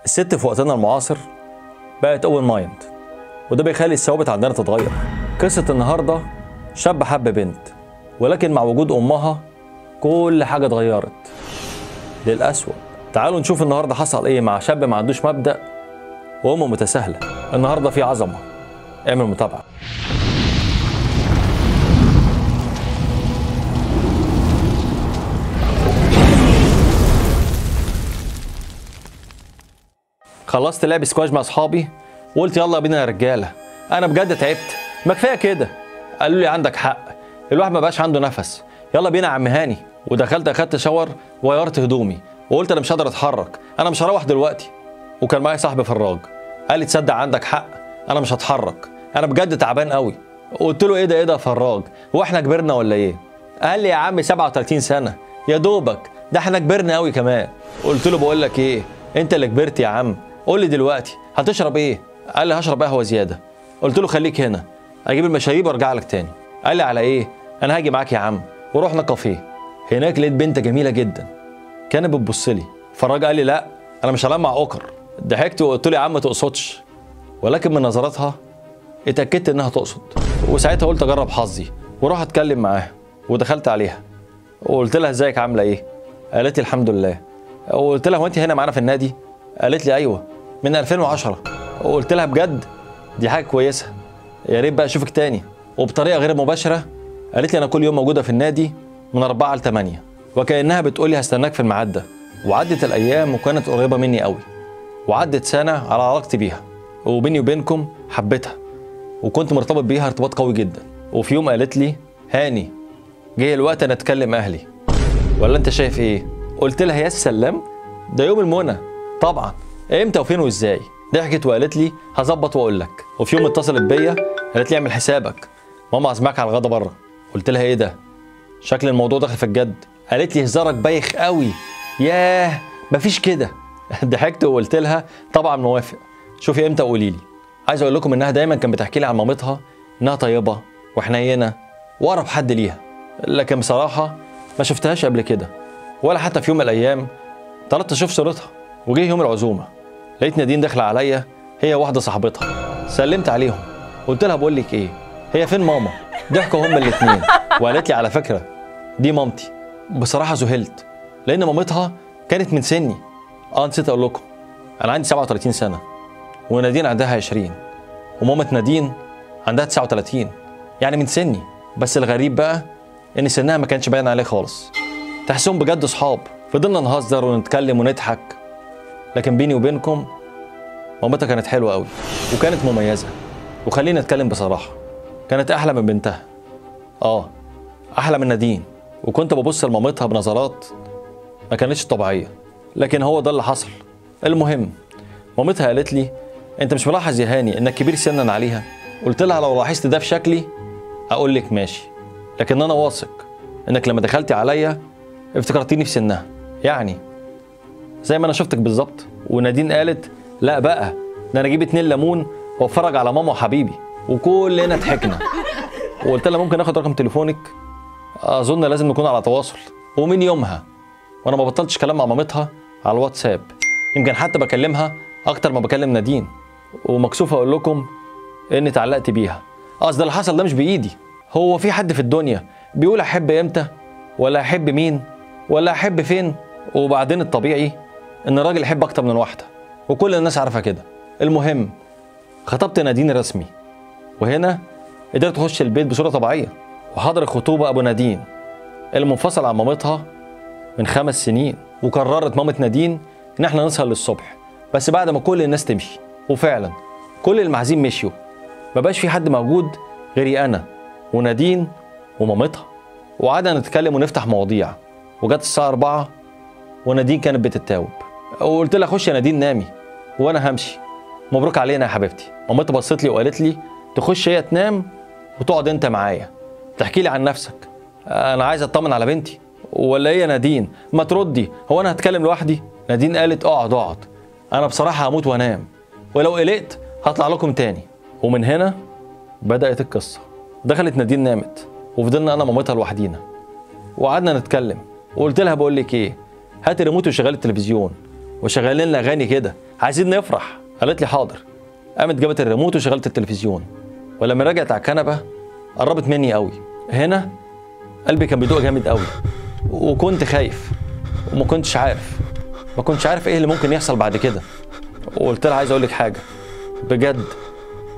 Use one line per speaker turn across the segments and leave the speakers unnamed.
الست في وقتنا المعاصر بقت open mind، وده بيخلي الثوابت عندنا تتغير. قصة النهارده شاب حب بنت، ولكن مع وجود امها كل حاجة اتغيرت للأسوأ. تعالوا نشوف النهارده حصل ايه مع شاب ما عندوش مبدأ وامه متساهلة. النهارده في عظمة، اعمل متابعة. خلصت لعب سكواش مع اصحابي وقلت يلا بينا يا رجاله، انا بجد تعبت، ما كفاية كده. قالوا لي عندك حق، الواحد ما بقاش عنده نفس، يلا بينا يا عم هاني. ودخلت اخدت شاور وغيرت هدومي وقلت انا مش قادر اتحرك، انا مش هروح دلوقتي. وكان معايا صاحبي فراج، قال لي تصدق عندك حق، انا مش هتحرك، انا بجد تعبان قوي. قلت له ايه ده ايه ده يا فراج، هو احنا كبرنا ولا ايه؟ قال لي يا عم 37 سنة يا دوبك، ده احنا كبرنا قوي كمان. قلت له بقول لك ايه، انت اللي كبرت يا عم، قول لي دلوقتي هتشرب ايه؟ قال لي هشرب قهوة زيادة. قلت له خليك هنا اجيب المشاريب وارجع لك تاني. قال لي على ايه؟ انا هاجي معاك يا عم. ورحنا كافيه، هناك لقيت بنت جميلة جدا كانت بتبص لي. فراج قال لي لا انا مش هلمع اوكر. ضحكت وقلت له يا عم ما تقصدش، ولكن من نظراتها اتاكدت انها تقصد. وساعتها قلت اجرب حظي واروح اتكلم معاها. ودخلت عليها وقلت لها ازيك عامله ايه؟ قالت لي الحمد لله. وقلت لها هو انت هنا معانا في النادي؟ قالت لي ايوه من 2010. وقلت لها بجد دي حاجة كويسة، يا ريت بقى اشوفك تاني. وبطريقة غير مباشرة قالت لي انا كل يوم موجودة في النادي من 4 ل 8، وكانها بتقول لي هستناك في الميعاد ده. وعدت الايام وكانت قريبه مني قوي، وعدت سنة على علاقتي بيها، وبيني وبينكم حبيتها وكنت مرتبط بيها ارتباط قوي جدا. وفي يوم قالت لي هاني جه الوقت انا اتكلم اهلي، ولا انت شايف ايه؟ قلت لها يا سلام، ده يوم المنى طبعا، امتى وفين وازاي؟ ضحكت وقالت لي هظبط واقول لك. وفي يوم اتصلت بيا قالت لي اعمل حسابك، ماما عازماك على الغدا بره. قلت لها ايه ده، شكل الموضوع داخل في الجد. قالت لي هزارك بايخ قوي، ياه مفيش كده. ضحكت وقلت لها طبعا موافق، شوفي امتى وقولي لي. عايز اقول لكم انها دايما كانت بتحكي لي عن مامتها انها طيبة وحنينه واقرب حد ليها، لكن بصراحة ما شفتهاش قبل كده ولا حتى في يوم من الايام طلبت اشوف صورتها. وجه يوم العزومة لقيت نادين داخله عليا هي واحدة صاحبتها، سلمت عليهم قلت لها بقول لك ايه، هي فين ماما؟ ضحكوا هما الاثنين وقالت لي على فكرة دي مامتي. بصراحة ذهلت لان مامتها كانت من سني. نسيت اقول لكم انا عندي 37 سنة ونادين عندها 20، ومامة نادين عندها 39، يعني من سني. بس الغريب بقى ان سنها ما كانش باين عليه خالص، تحسهم بجد اصحاب. فضلنا نهزر ونتكلم ونضحك، لكن بيني وبينكم مامتها كانت حلوة قوي وكانت مميزة، وخلينا نتكلم بصراحة كانت احلى من بنتها، احلى من نادين. وكنت ببص لمامتها بنظرات ما كانتش طبيعية، لكن هو ده اللي حصل. المهم مامتها قالت لي انت مش ملاحظ يا هاني انك كبير سنا عليها؟ قلت لها لو لاحظت ده في شكلي اقول لك ماشي، لكن انا واثق انك لما دخلتي عليا افتكرتيني في سنها، يعني زي ما انا شفتك بالظبط. ونادين قالت لا بقى، ده انا اجيب 2 ليمون واتفرج على ماما وحبيبي. وكلنا ضحكنا. وقلت لها ممكن اخد رقم تليفونك؟ اظن لازم نكون على تواصل. ومن يومها وانا ما بطلتش كلام مع مامتها على الواتساب، يمكن حتى بكلمها اكتر ما بكلم نادين. ومكسوف اقول لكم اني اتعلقت بيها. اصل اللي حصل ده مش بايدي، هو في حد في الدنيا بيقول احب امتى ولا احب مين ولا احب فين؟ وبعدين الطبيعي ان الراجل يحب اكتر من واحدة، وكل الناس عارفه كده. المهم خطبت نادين رسمي، وهنا قدرت اخش البيت بصورة طبيعية. وحضر الخطوبة ابو نادين المنفصل عن مامتها من 5 سنين. وقررت مامة نادين ان احنا نسهر للصبح، بس بعد ما كل الناس تمشي. وفعلا كل المعازيم مشيوا، ما بقاش في حد موجود غيري انا ونادين ومامتها. وقعدنا نتكلم ونفتح مواضيع. وجت الساعة 4 ونادين كانت بتتاوب. وقلت لها خش يا نادين نامي وانا همشي، مبروك علينا يا حبيبتي. مامتها بصت لي وقالت لي تخش هي تنام وتقعد انت معايا تحكي لي عن نفسك، انا عايز اطمن على بنتي. ولا ايه يا نادين؟ ما تردي، هو انا هتكلم لوحدي؟ نادين قالت اقعد اقعد، انا بصراحة هموت وانام، ولو قلقت هطلع لكم تاني. ومن هنا بدات القصة. دخلت نادين نامت، وفضلنا انا ومامتها لوحدينا وقعدنا نتكلم. وقلت لها بقول لك ايه، هاتي ريموت وشغلي التلفزيون، وشغلي لنا اغاني كده، عايزين نفرح. قالت لي حاضر. قامت جابت الريموت وشغلت التلفزيون، ولما رجعت على الكنبة قربت مني قوي. هنا قلبي كان بيدق جامد قوي، وكنت خايف وما كنتش عارف، ما كنتش عارف ايه اللي ممكن يحصل بعد كده. وقلت لها عايز اقول لك حاجة بجد،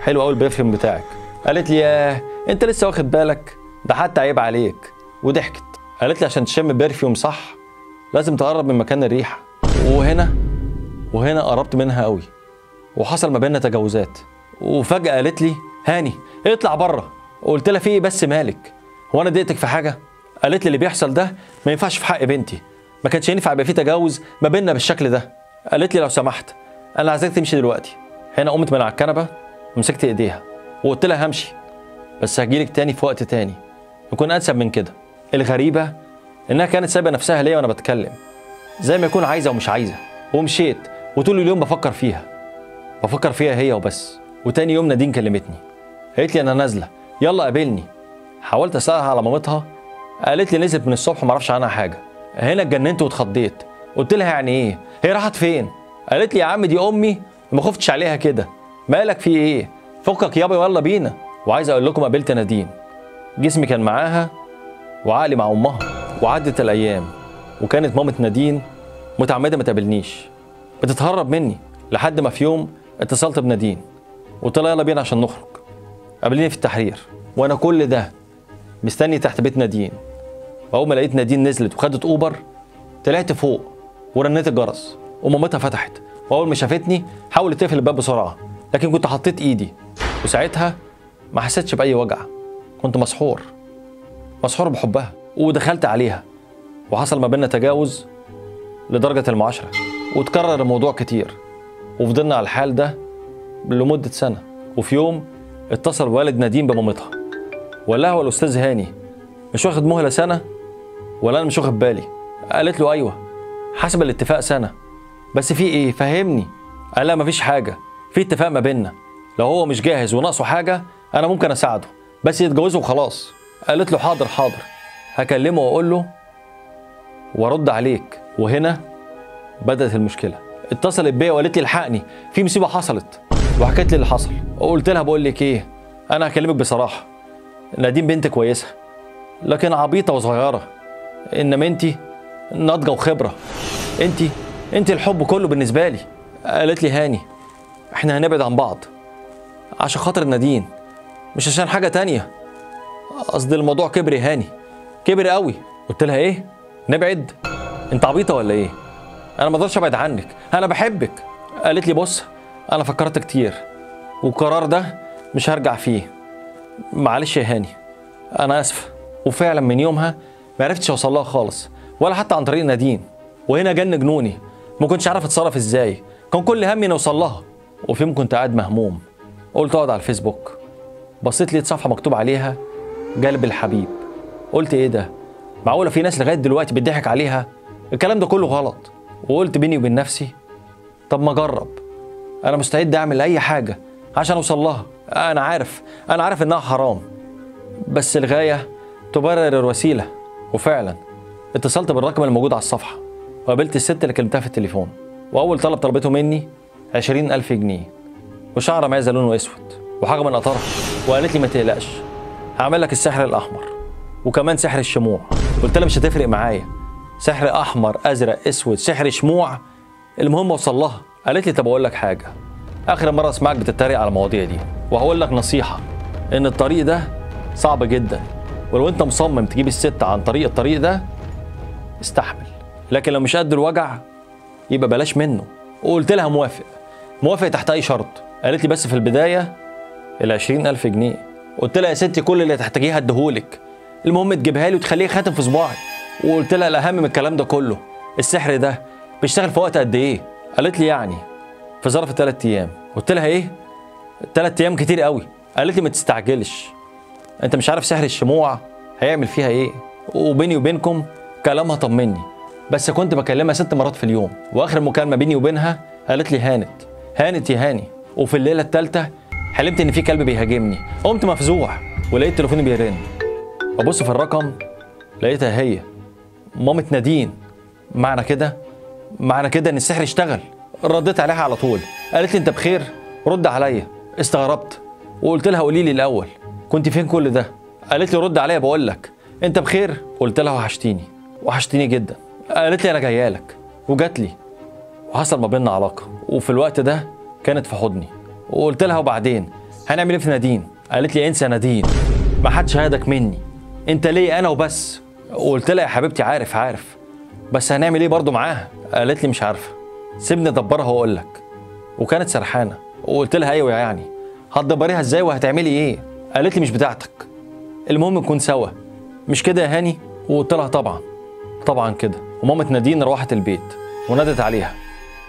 حلو قوي ال perfume بتاعك. قالت لي ياه انت لسه واخد بالك، ده حتى عيب عليك. وضحكت. قالت لي عشان تشم perfume صح لازم تقرب من مكان الريحة. وهنا قربت منها قوي، وحصل ما بيننا تجاوزات. وفجاة قالت لي هاني اطلع بره. قلت لها في ايه بس مالك، هو انا ضايقتك في حاجة؟ قالت لي اللي بيحصل ده ما ينفعش في حق بنتي، ما كانش ينفع يبقى في تجاوز ما بيننا بالشكل ده. قالت لي لو سمحت انا عايزاك تمشي دلوقتي. هنا قمت من على الكنبة ومسكت ايديها وقلت لها همشي، بس هجيلك تاني في وقت تاني يكون انسب من كده. الغريبة انها كانت سايبه نفسها ليا وانا بتكلم، زي ما يكون عايزه ومش عايزه. ومشيت، وطول اليوم بفكر فيها، بفكر فيها هي وبس. وتاني يوم نادين كلمتني، قالت لي انا نازله يلا قابلني. حاولت اسالها على مامتها، قالت لي نزلت من الصبح وما اعرفش عنها حاجة. هنا اتجننت واتخضيت، قلت لها يعني ايه، هي راحت فين؟ قالت لي يا عم دي امي ما خفتش عليها كده، مالك في ايه، فكك يابا يلا بينا. وعايز اقول لكم قابلت نادين، جسمي كان معاها وعقلي مع امها. وعدت الايام، وكانت مامة نادين متعمدة ما تقابلنيش، بتتهرب مني، لحد ما في يوم اتصلت بنادين وقلت لها يلا بينا عشان نخرج. قابليني في التحرير، وانا كل ده مستني تحت بيت نادين. واول ما لقيت نادين نزلت وخدت اوبر، طلعت فوق ورنيت الجرس، ومامتها فتحت، واول ما شافتني حاولت تقفل الباب بسرعة، لكن كنت حطيت ايدي، وساعتها ما حسيتش باي وجع، كنت مسحور، مسحور بحبها. ودخلت عليها وحصل ما بيننا تجاوز لدرجة المعاشره، وتكرر الموضوع كتير، وفضلنا على الحال ده لمدة سنة. وفي يوم اتصل والد نادين بمامتها وقال لها هو الاستاذ هاني مش واخد مهله سنة ولا انا مش واخد بالي؟ قالت له ايوه حسب الاتفاق سنة، بس في ايه فهمني؟ قال لها مفيش حاجة، في اتفاق ما بيننا، لو هو مش جاهز وناقصه حاجة انا ممكن اساعده، بس يتجوزه وخلاص. قالت له حاضر حاضر هكلمه واقول له وارد عليك. وهنا بدات المشكلة. اتصلت بيا وقالت لي الحقني في مصيبة حصلت، وحكت لي اللي حصل. وقلت لها بقول لك ايه، انا هكلمك بصراحة، نادين بنت كويسة لكن عبيطه وصغيره، انما انت ناضجة وخبره، انت الحب كله بالنسبة لي. قالت لي هاني احنا هنبعد عن بعض عشان خاطر نادين، مش عشان حاجة تانية، قصدي الموضوع كبر يا هاني، كبر قوي. قلت لها ايه نبعد؟ انت عبيطه ولا ايه؟ انا ما اقدرش ابعد عنك، انا بحبك. قالت لي بص انا فكرت كتير والقرار ده مش هرجع فيه، معلش يا هاني انا اسفه. وفعلا من يومها ما عرفتش اوصل لها خالص، ولا حتى عن طريق نادين. وهنا جن جنوني، ما كنتش عارف اتصرف ازاي، كان كل همي اني اوصل لها. وفي يوم كنت قاعد مهموم، قلت اقعد على الفيسبوك، بصيت لقيت صفحة مكتوب عليها جلب الحبيب. قلت ايه ده، معقولة في ناس لغاية دلوقتي بتضحك عليها؟ الكلام ده كله غلط. وقلت بيني وبين نفسي طب ما اجرب، انا مستعد اعمل اي حاجة عشان اوصل لها، انا عارف انها حرام، بس الغاية تبرر الوسيلة. وفعلا اتصلت بالرقم الموجود على الصفحة، وقابلت الست اللي كلمتها في التليفون، واول طلب طلبته مني 20,000 جنيه وشعر معزة لونه اسود وحاجه من قطرها، وقالت لي ما تقلقش هعمل لك السحر الاحمر وكمان سحر الشموع. قلت لها مش هتفرق معايا، سحر احمر ازرق اسود سحر شموع، المهم اوصل لها. قالت لي طب اقول لك حاجة، اخر مرة اسمعك بتتريق على المواضيع دي، وهقول لك نصيحة، ان الطريق ده صعب جدا، ولو انت مصمم تجيب الست عن طريق الطريق ده استحمل، لكن لو مش قد الوجع يبقى بلاش منه. وقلت لها موافق، موافق تحت اي شرط. قالت لي بس في البداية ال 20,000 جنيه. قلت لها يا ستي كل اللي تحتاجيه هديهولك، المهم تجيبها لي وتخليه خاتم في صباعي. وقلت لها الاهم من الكلام ده كله، السحر ده بيشتغل في وقت قد ايه؟ قالت لي يعني في ظرف 3 ايام. قلت لها ايه؟ 3 ايام كتير قوي. قالت لي ما تستعجلش، انت مش عارف سحر الشموع هيعمل فيها ايه. وبيني وبينكم كلامها طمني، بس كنت بكلمها 6 مرات في اليوم، واخر مكالمة بيني وبينها قالت لي هانت هانت يا هاني. وفي الليلة الثالثة حلمت ان في كلب بيهاجمني، قمت مفزوع ولقيت تليفوني بيرن، ببص في الرقم لقيتها هي مامة نادين. معنى كده معنى كده ان السحر اشتغل. رديت عليها على طول، قالت لي انت بخير؟ رد عليا. استغربت وقلت لها قولي لي الاول كنت فين كل ده؟ قالت لي رد عليا بقول لك انت بخير؟ قلت لها وحشتيني، وحشتيني جدا. قالت لي انا جاية لك، وجات لي وحصل ما بيننا علاقة، وفي الوقت ده كانت في حضني. وقلت لها وبعدين هنعمل ايه في نادين؟ قالت لي انسى نادين، ما حدش هياخدك مني، انت ليه انا وبس. وقلت لها يا حبيبتي عارف عارف، بس هنعمل ايه برضه معاها؟ قالت لي مش عارفه، سيبني ادبرها واقول لك. وكانت سرحانه. وقلت لها ايوه يعني هتدبريها ازاي وهتعملي ايه؟ قالت لي مش بتاعتك، المهم نكون سوا، مش كده يا هاني؟ وقلت لها طبعا طبعا كده. ومامة نادين روحت البيت ونادت عليها،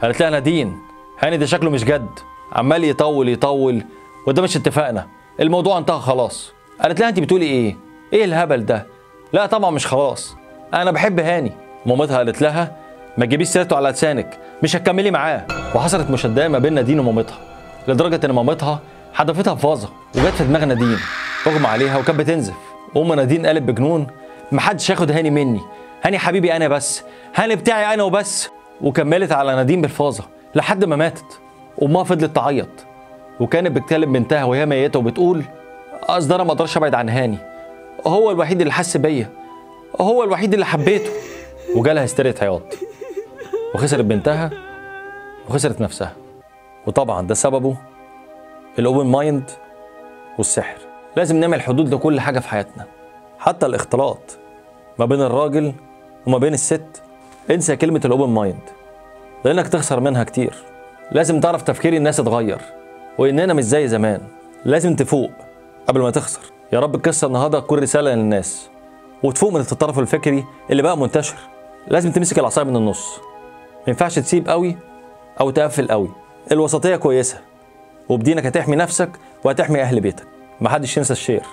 قالت لها نادين هاني ده شكله مش جد، عمال يطول يطول، وده مش اتفقنا، الموضوع انتهى خلاص. قالت لها انت بتقولي ايه؟ ايه الهبل ده؟ لا طبعا مش خلاص، انا بحب هاني. مامتها قالت لها ما تجيبيش سيرته على لسانك، مش هتكملي معاه. وحصلت مشادة ما بين نادين ومامتها، لدرجة ان مامتها حدفتها في فازة وجت في دماغ نادين، اغمى عليها وكانت بتنزف. ام نادين قالت بجنون محدش ياخد هاني مني، هاني حبيبي انا بس، هاني بتاعي انا وبس. وكملت على نادين بالفازه لحد ما ماتت. امها فضلت تعيط وكانت بتكلم بنتها وهي ميته وبتقول قصدي انا ما اقدرش ابعد عن هاني، هو الوحيد اللي حس بيا، هو الوحيد اللي حبيته. وجالها هستيريا عياط، وخسرت بنتها وخسرت نفسها. وطبعا ده سببه ال open mind والسحر. لازم نعمل حدود لكل حاجة في حياتنا، حتى الاختلاط ما بين الراجل وما بين الست. انسى كلمة ال open mind لانك تخسر منها كتير. لازم تعرف تفكير الناس اتغير، واننا مش زي زمان. لازم تفوق قبل ما تخسر. يا رب القصة النهارده تكون رسالة للناس وتفوق من التطرف الفكري اللي بقى منتشر. لازم تمسك العصاية من النص، ما ينفعش تسيب قوي او تقفل قوي. الوسطية كويسة، وبدينك هتحمي نفسك وهتحمي اهل بيتك. محدش ينسى ال share.